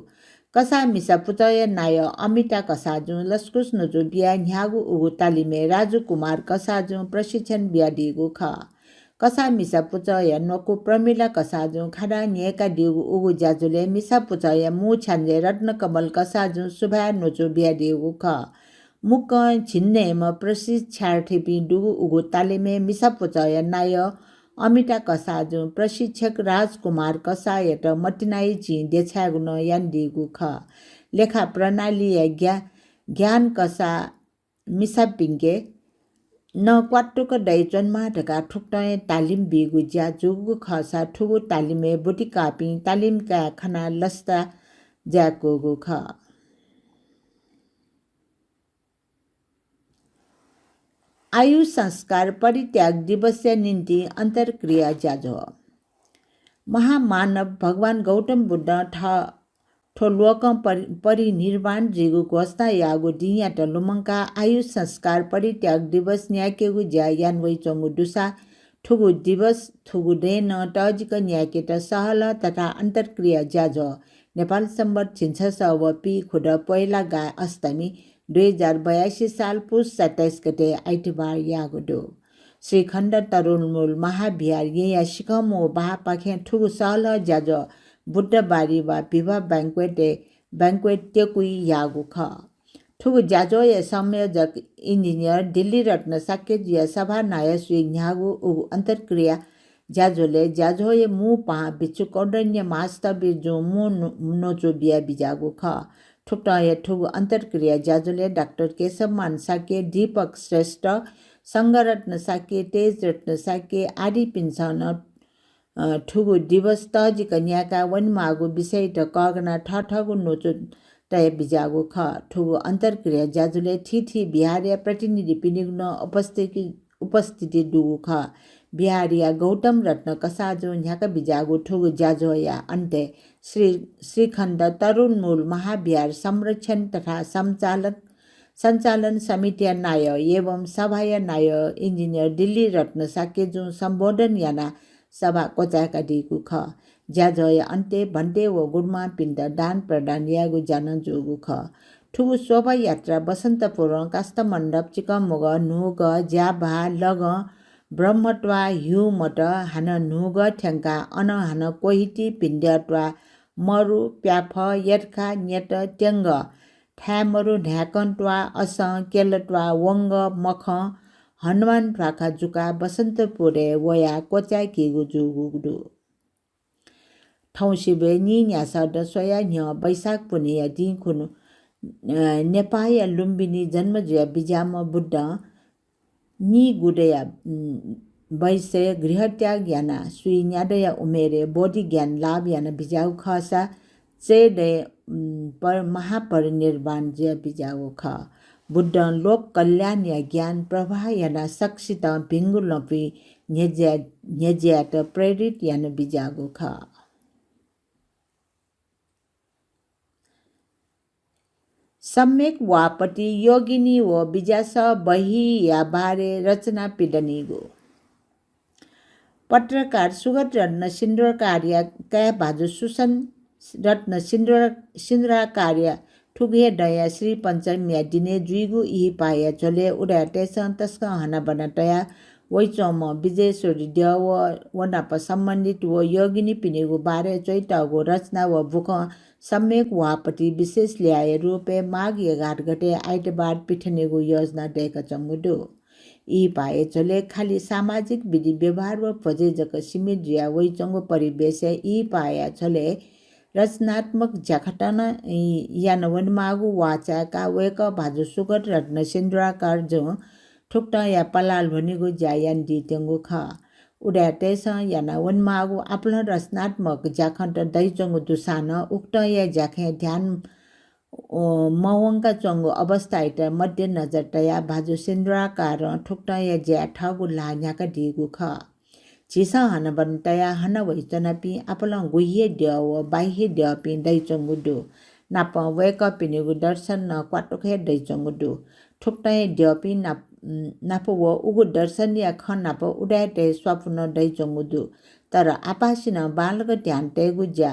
कसाः मिसा पुचःया नायः अमिता कसाःजुं लसकुस न्वचु बियाः न्ह्याःगु उगु तालिमय् राजु कुमार कसाःजुं प्रशिक्षण बियादीगु खः। कसाः मिसा पुचःया न्वकू प्रमिला कसाःजुं खादां न्यय्कादीगु उगु ज्याझ्वलय् मिसा पुचःया मू छ्याञ्जे रत्नकमल कसाःजुं सुभाय् न्वचु बियादीगु खः। मुक्कं झिंन्हय्म्ह प्रशिक्षार्थीपिं दुगु उगु तालिमय् मिसा पुचःया नायः अमिता कसाःजुं प्रशिक्षक राजकुमार कसाःयात मतिनाया चिं देछायेगु नं यानादीगु खः। लेखा प्रणालीया ज्ञा-, ज्ञान कसाः मिसापिंके नं क्वातुक दयाच्वनेमाः धकाः थुकथं हे तालिम बीगु ज्या जूगु खःसा थुगु तालिमय् ब्वति काःपिं तालिम काये खनाः लसता जाय्कूगु खः। आयु संस्कार परित्याग दिवसया निंतिं अन्तर्क्रिया ज्याझ्वः। महामानव भगवान गौतम बुद्धं थ-, थ्व लोकं परि-, परिनिर्वाण जुइगु घोषणा याःगु दिंयात लुमंकाः आयु संस्कार परित्याग दिवस न्यायेकेगु ज्या याना वइच्वंगु दुसा थुगु दिवस थुगु दँय् नं तःजिक न्यायेकेत सहलह तथा अन्तर्क्रिया ज्याझ्वः नेपाल संवत् झिंछसः व पीखुदँ पोहेला गाय् अष्टमी दुई हजार बयासी साल पुस सत्ताइस गते आइतबार याःगु दु। श्रीखण्ड तरुलमूल महाविहार येँया सिखंमू बहाःपाखें थुगु सहलह ज्याझ्वः बुद्धबारी वा भिभा banquet-य् banquet त्यकुइ याःगु खः। थुगु ज्याझ्वःया संयोजक engineer दिल्ली रत्न शाक्यजुया सभा नायःसुइ न्ह्याःगु उगु अन्तर्क्रिया ज्याझ्वलय् ज्याझ्वःया मू पाहां भिक्षु कौण्डिन्य महास्थविरजुं मू नु-, न्वचु बिया बिज्याःगु खः। थुकथं हे थुगु अन्तर्क्रिया ज्याझ्वलय् डाक्टर केशवमान शाक्य, दीपक श्रेष्ठ, संघरत्न शाक्य, तेजरत्न शाक्य आदिपिन्सं नं, अ, थुगु दिवस तःजिक न्यायेका वनेमाःगु विषययात कःघानाः थःथःगु न्वचु तया बिज्याःगु खः। थुगु अन्तर्क्रिया ज्याझ्वलय् थीथी विहारया प्रतिनिधिपिनिगु नं उपस्थिति, उपस्थिति दुगु खः। विहारया गौतम रत्न कसाःजुं न्ह्याका बिज्याःगु थुगु ज्याझ्वःया अन्तय् श्री, श्रीखण्ड तरुणमूल महाविहार संरक्षण तथा सञ्चालन सञ्चालन समितिया नायः एवं सभाया नायः engineer दिल्ली रत्न शाक्यजुं सम्बोधन यानाः सभा क्वचाय्कादीगु खः। ज्याझ्वःया अन्त्यय् भन्ते व गुरुमांपिन्त दान प्रदान यायेगु ज्या नं जूगु खः। थुगु शोभायात्रा बसन्तपुरं, काष्ठमण्डप, चिकंमगः, न्हूगः, ज्याभा, लगं, ब्रह्मत्वाः, ह्यूमत, हानं न्हूगः थ्यंकाः अनं हानं क्वहिति, भिंद्यःत्वाः, मरु, प्याफः, यर्खा, न्यत, त्यंगः, थाय्‌मरु, न्हाय्‌कंत्वाः, असं, केलत्वाः, वंगः, मखं, हनुमान ध्वाखा जुकाः बसन्तपुरय् वयाः क्वचाय्‌कीगु जूगु दु। थौंसिबय् नीन्यासः दँ स्वयाः न्ह्यः वैशाख पुन्हिया दिं खुन्हु, अ, नेपाःया लुम्बिनी जन्म जुया बिज्याःम्ह बुद्धं नीगुदँया, उम्, वयसय् गृहत्याग यानाः स्वीन्यादँया उमेरय् बोधिज्ञान लाभ याना बिज्याःगु खःसा चय्‌दँय्, उम्, पर-, महापरिनिर्वाण जुया बिज्याःगु खः। बुद्धं लोक कल्याणया ज्ञान प्रवाह यानाः सकसितं भिंगु लँपुइ न्ह्यज्या-, न्ह्यज्यायेत प्रेरित याना बिज्याःगु खः। सम्यक वापति योगिनी व बिज्यासः बहीया बारे रचना पिदनीगु। पत्रकार सुगत रत्न सिन्दुराकारया काय् भाजु सुसन रत्न सिन्दुरा-, सिन्दुराकारया थुगु हे दँया श्री पञ्चमीया दिनय् जुइगु इहिपाःया झ्वलय् उदाय्‌तय्‌सं तसकं हनाबना तयाः वइच्वंम्ह विजेश्वरी द्यः व व नाप सम्बन्धित व योगिनीपिनिगु बारे च्वइतःगु रचना व बुखँ सम्यक वापति विशेष ल्याःया रूपय् माघ एघार गते आइतबार पिथनेगु योजना दय्‌काच्वंगु दु। इहिपाःया झ्वलय् खालि सामाजिक विधि व्यवहार व भ्वजय् जक सीमित जुया वइच्वंगु परिवेशय् इहिपाःया झ्वलय् रचनात्मक ज्याखँत नं याना वनेमाःगु वाःचाय्‌काः वय्‌कः भाजु सुगत रत्न सिन्दुराकारजुं थुकथंया पलाः ल्ह्वनेगु ज्या यानादीत्यंगु खः। उदाय्‌तय्‌सं याना वनेमाःगु आपालं रचनात्मक ज्याखँत दइच्वंगु दुसां नं उकथंया ज्याखँय् ध्यान, अ, मवंकाच्वंगु अवस्थायात मध्यनजर तयाः भाजु सिन्दुराकारं थुकथंया ज्याय् थःगु ल्हाः न्ह्याकादीगु खः। झीसं हनाबना तयाः हना वइच्वनापिं आपालं गुह्य द्यः व बाह्य द्यःपिं दइच्वंगु दु। नापं वय्‌कःपिनिगु दर्शन नं क्वातुक हे दइच्वंगु दु। थुकथं हे द्यःपिं नाप, नाप व उगु दर्शनया खँ नाप उदाय्‌तय् स्वापू नं दइच्वंगु दु। तर आपासिनं बांलाक ध्यान तयेगु ज्या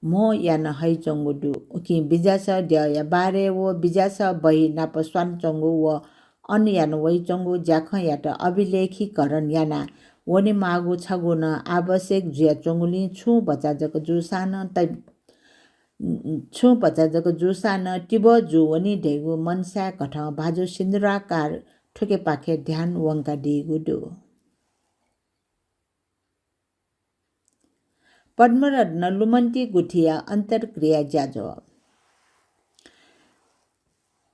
म्हो याना हइच्वंगु दु। उकिं बिज्यासः द्यःया बारे व बिज्यासः बही नाप स्वानाच्वंगु व अन याना वइच्वंगु ज्याखँयात अभिलेखीकरण याना वनेमाःगु छगू नं आवश्यक जुयाच्वंगुलिं छुं भचा जक जूसां नं त-, छुं भचा जक जूसां नं तिबः जूवनी धइगु मनसाय् कथं भाजु सिन्दुराकार थुखेपाखे ध्यान वंकादीगु दु। पद्मरत्न लुमन्ति गुथिया अन्तर्क्रिया ज्याझ्वः।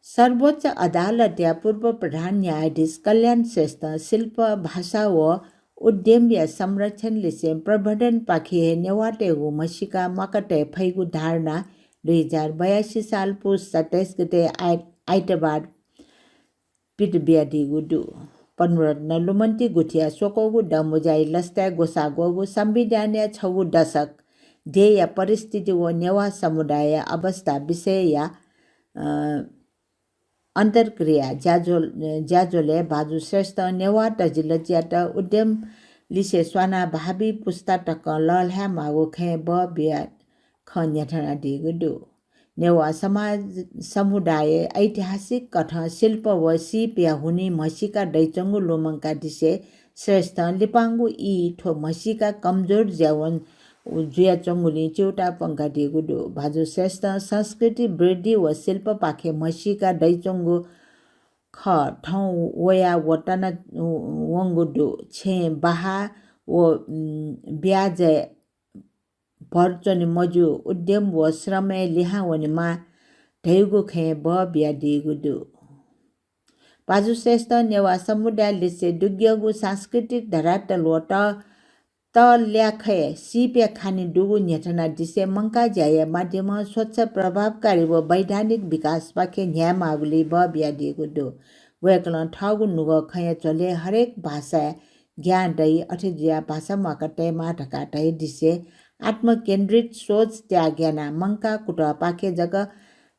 सर्वोच्च अदालतया पूर्व प्रधान न्यायाधीश कल्याण श्रेष्ठं शिल्प, भाषा व उद्यमया संरक्षण लिसें प्रवर्धनपाखे हे नेवाःतय्‌गु म्हसीका म्वाकातये फइगु धारणा दुई हजार बयासी साल पुस सत्ताइस गते आइ-, आइतबार पित बियादीगु दु। पद्मरत्न लुमन्ति गुथिया स्वक्वःगु दँमुँज्याया लसताय् ग्वसाः ग्वःगु संविधानया छगू दशक देय्‌या परिस्थिति व नेवाः समुदायया अवस्था विषयया, अ, अन्तर्क्रिया ज्याझ्वल-, ज्याझ्वलय् भाजु श्रेष्ठं नेवाः तजिलजियात उद्यम लिसे स्वानाः भावी पुस्ता तकं लःल्हायेमाःगु खँय् बः बियाः खँ न्ह्यथनादीगु दु। नेवाः समाज समुदाय ऐतिहासिक कथं शिल्प व सीपया हुनिं म्हसीका दइच्वंगु लुमंकादिसे श्रेष्ठं लिपांगु ई थ्व म्हसीका कमजोर जुयावन-, जुयाच्वंगुलिं च्यूताः प्वंकादीगु दु। भाजु श्रेष्ठं संस्कृति वृद्धि व शिल्पपाखें म्हसीका दइच्वंगु खः। थौं वया वतन वंगु दु। छेँ बहाः व, उम्, ब्याजय् भर च्वने मज्यू, उद्यम व श्रमय् लिहां वनेमाः धइगु खँय् बः बियादीगु दु। भाजु श्रेष्ठं नेवाः समुदाय लिसे दुग्यंगु सांस्कृतिक धरातल व त-, तःल्याखय् सीप्या खानी दुगु न्ह्यथनादिसे मंकाः ज्याया माध्यमं स्वच्छ, प्रभावकारी व वैधानिक विकासपाखे न्ह्यायेमाःगुलिइ बः बियादीगु दु। वय्कलं थःगु नुगः खँया झ्वलय् हरेक भाषाय् ज्ञान दइ, अथे जुयाः भाषा म्वाका तयेमाः धकाः धयादिसे आत्मकेन्द्रित सोच त्याग यानाः मंकाः कुतःपाखे जक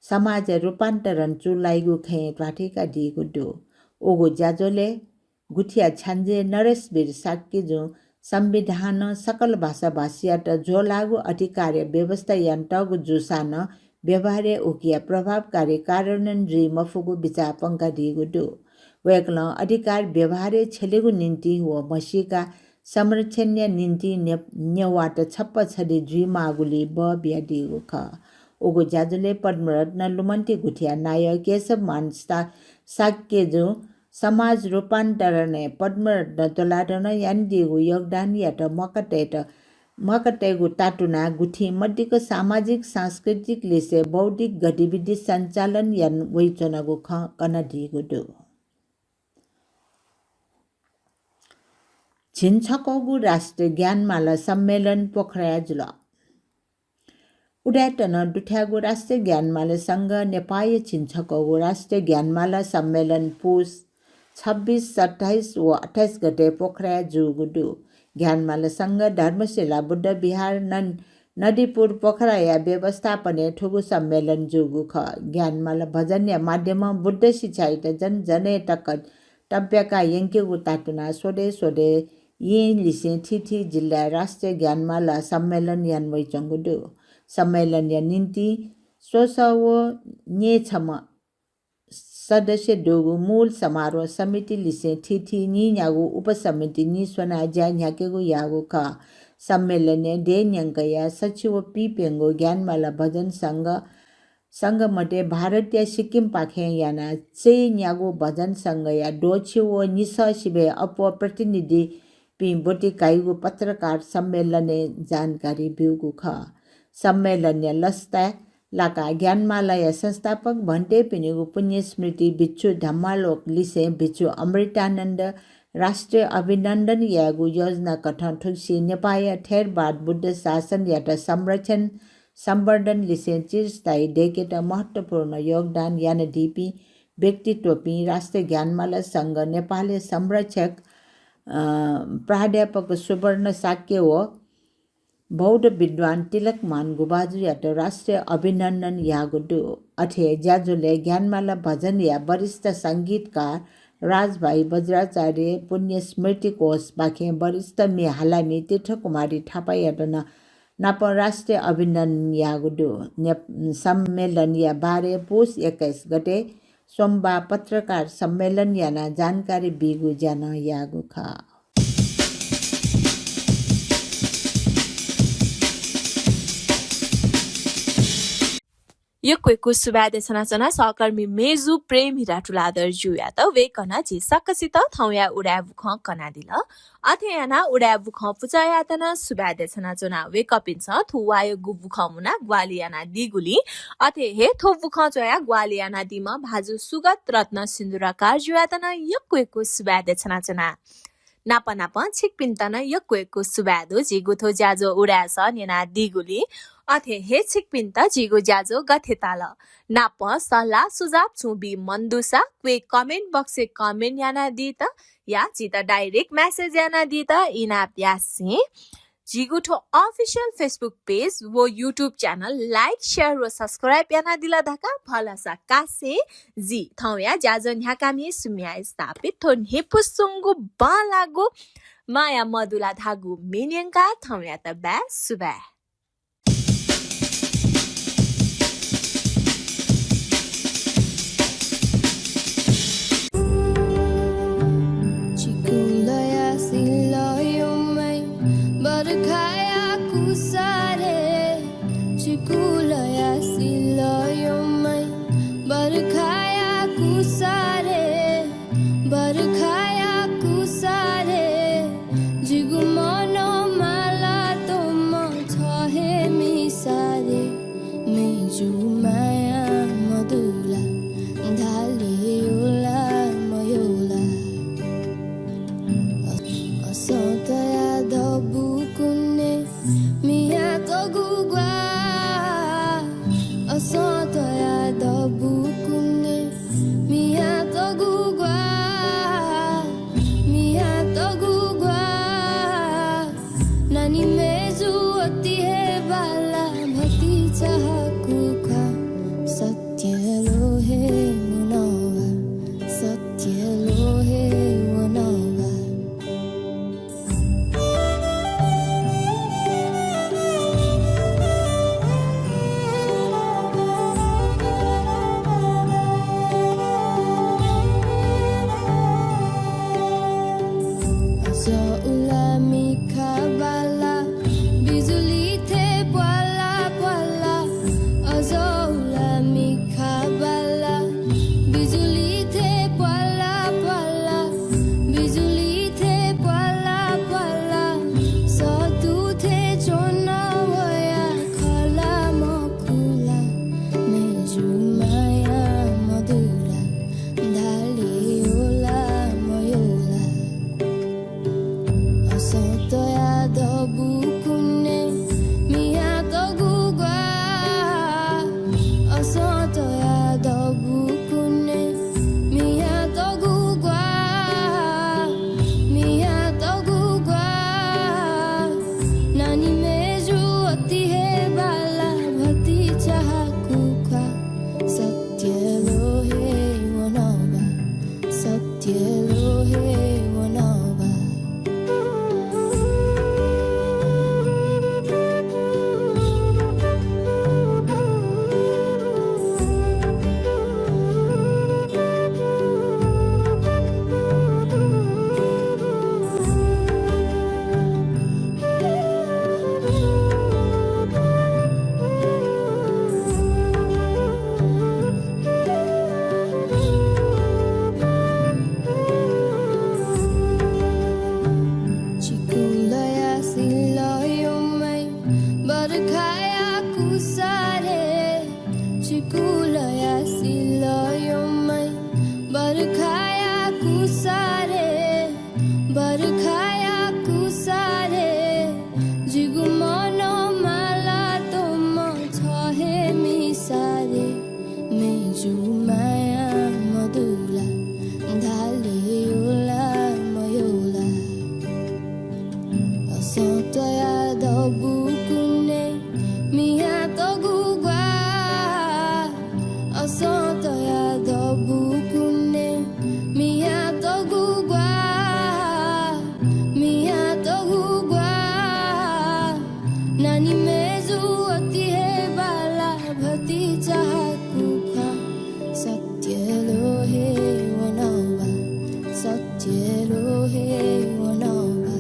समाजय् रूपान्तरण चूलाइगु खँय् ध्वाथुइकादीगु दु। उगु ज्याझ्वलय् गुथिया छ्याञ्जे नरेशवीर शाक्यजुं संविधानं सकल भाषाभाषीयात ज्वःलाःगु अधिकारया व्यवस्था यानातःगु जूसां नं व्यवहारय् उकिया प्रभावकारी कार्यान्वयन जुइ मफुगु बिचाः प्वंकादीगु दु। वय्कलं अधिकार व्यवहारय् छ्यलेगु निंतिं व म्हसीका संरक्षणया निंतिं ने-, नेवाःत छप्पा छधी जुइमाःगुलिइ बः बियादीगु खः। उगु ज्याझ्वलय् पद्मरत्न लुमन्ति गुथिया नायः केशवमान शा-, शाक्यजुं समाज रूपान्तरणय् पद्मरत्न तुलाधरं यानादीगु योगदानयात म्वाका तयेत, म्वाका तयेगु तातुनाः गुथिं मदिक्क सामाजिक सांस्कृतिक लिसे बौद्धिक गतिविधि सञ्चालन याना वइच्वनागु खँ कनादीगु दु। झिंछक्वःगु राष्ट्रिय ज्ञानमाला सम्मेलन पोखराय् जुल। उदाय्‌तनं दुथ्याःगु राष्ट्रिय ज्ञानमाला संघ नेपाःया झिंछक्वःगु राष्ट्रिय ज्ञानमाला सम्मेलन पुस छब्बिस, सत्ताइस व अट्ठाइस गते पोखराय् जूगु दु। ज्ञानमाला संघ धर्मशिला बुद्ध विहार नं-, नदीपुर पोखराया व्यवस्थापनय् थुगु सम्मेलन जूगु खः। ज्ञानमाला भजनया माध्यमं बुद्ध शिक्षायात जनजनय् तक तब्याका यंकेगु तातुनाः स्वदँय् स्वदँय् येँ लिसें थीथी जिल्लाय् राष्ट्रिय ज्ञानमाला सम्मेलन याना वइच्वंगु दु। सम्मेलनया निंतिं स्वसः व न्यय्‌छम्ह सदस्य दुगु मूल समारोह समिति लिसें थीथी नीन्यागू उपसमिति नीस्वनाः ज्या न्ह्याकेगु याःगु खः। सम्मेलनय् देय् न्यंकया सछि व पीप्यंगू ज्ञानमाला भजन संघ संघ मध्ये भारतया सिक्किमपाखें यानाः चय्‌न्यागू भजन संघया द्वःछि व निसः सिबय् अप्वः प्रतिनिधिपिं ब्वति काइगु पत्रकार सम्मेलनय् जानकारी ब्यूगु खः। सम्मेलनया लसताय् लाकाः ज्ञानमालाया संस्थापक भन्तेपिनिगु पुण्यस्मृति भिक्षु धम्मालोक लिसें भिक्षु अमृतानन्द राष्ट्रिय अभिनन्दन यायेगु योजना कथं थुगुसी नेपाःया थेरवाद बुद्ध शासनयात संरक्षण संवर्धन लिसें चिरस्थायी दय्‌केत महत्त्वपूर्ण योगदान यानादीपिं व्यक्तित्वपिं राष्ट्रिय ज्ञानमाला संघ नेपालया संरक्षक, अ, प्राध्यापक सुवर्ण शाक्य व बौद्ध विद्वान तिलकमान गुभाजुयात राष्ट्रिय अभिनन्दन याःगु दु। अथे ज्याझ्वलय् ज्ञानमाला भजनया वरिष्ठ संगीतकार राजभाइ बज्राचार्य पुण्यस्मृति कोषपाखें वरिष्ठ म्ये हालामि तीर्थकुमारी थापायात नं नापं राष्ट्रिय अभिनन्दन याःगु दु। ने-, सम्मेलनया बारे पुस एक्काइस गते सोमबार पत्रकार सम्मेलन यानाः जानकारी बीगु ज्या नं याःगु खः। यक्व यक्व सुभाय् देछानाच्वना सहकर्मी मेजु प्रेम हिरा तुलाधर ज्यूयात। वय्‌कलं झी सकसित थौंया उदाय् बुखँ कनादिल। अथे यानाः उदाय् बुखँ पुचःयात नं सुभाय् देछानाच्वना। वय्‌कःपिन्सं थ्व वाःयागु बुखँ मुनाः ग्वाहालि यानादीगुलिं, अथे हे थ्व बुखँ च्वयाः ग्वाहालि यानादीम्ह भाजु सुगत रत्न सिन्दुराकार ज्यूयात नं यक्व यक्व सुभाय् देछानाच्वना। नाप नापं छिकपिन्त नं यक्व यक्व सुभाय् दु, झीगु थ्व ज्याझ्वः उदाय् सः न्यनादीगुलिं। अथे हे छिकपिन्त झीगु ज्याझ्वः गथे ताल? नापं सल्लाह सुझाव छुं बी मन दुसा क्वय् comment box य् comment यानादीत या झीत direct message यानादीत इनाप यासें झीगु थ्व official Facebook page व YouTube channel like, share व subscribe यानादिल धकाः भलसा कासें जि थौंया ज्याझ्वः न्ह्याकामि सुम्या स्थापित थ्व न्हिपुसुंगु बांलाःगु माया मदुला धाःगु म्ये न्यंकाः थौंयात बाय् सुभाय्। चिकुलया सिलयोमय बरखाया कुसा माया मदुला, धाले योला मयोला। असं त्वया दबू कुने मिया तगु ग्वाः। असं त्वया दबू कुने मिया तगु ग्वाः। मिया तगु ग्वाः। नानी मेजु अति हे बाला भतिचा हाकु ख्वाः। सत्य लो हे वनवा, सत्य लो हे वनवा।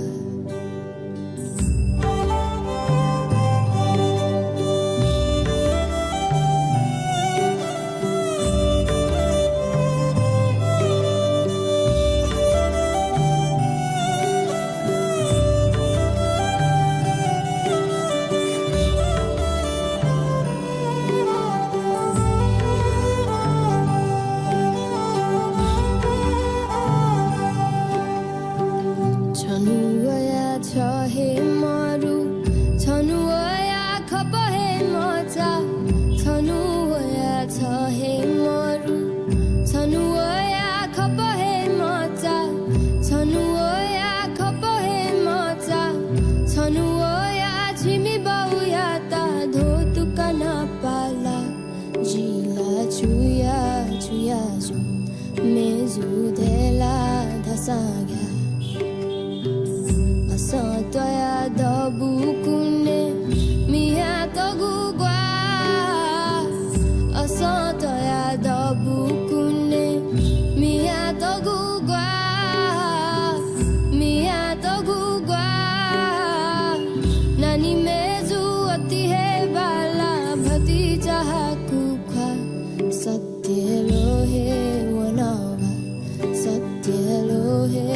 छन्हु वया छ हे मरु, छन्हु वया खप हे मचा, छन्हु वया छ हे मरु, छन्हु वया खप हे मचा, छन्हु वया खप हे मचा, छन्हु वया छिमि बाउयात धोतु कना पाला। जिला छुया छुया जु मेजु देला धसाग्या। असं त्वया दबू कुने मिया तगु ग्वाः। असं त्वया दबू कुने मिया तगु ग्वाः। मिया तगु ग्वाः। नानी मेजु अति हे बाला भतिचा हाकु ख्वाः। सत्य लो हे वनवा, सत्य लो हे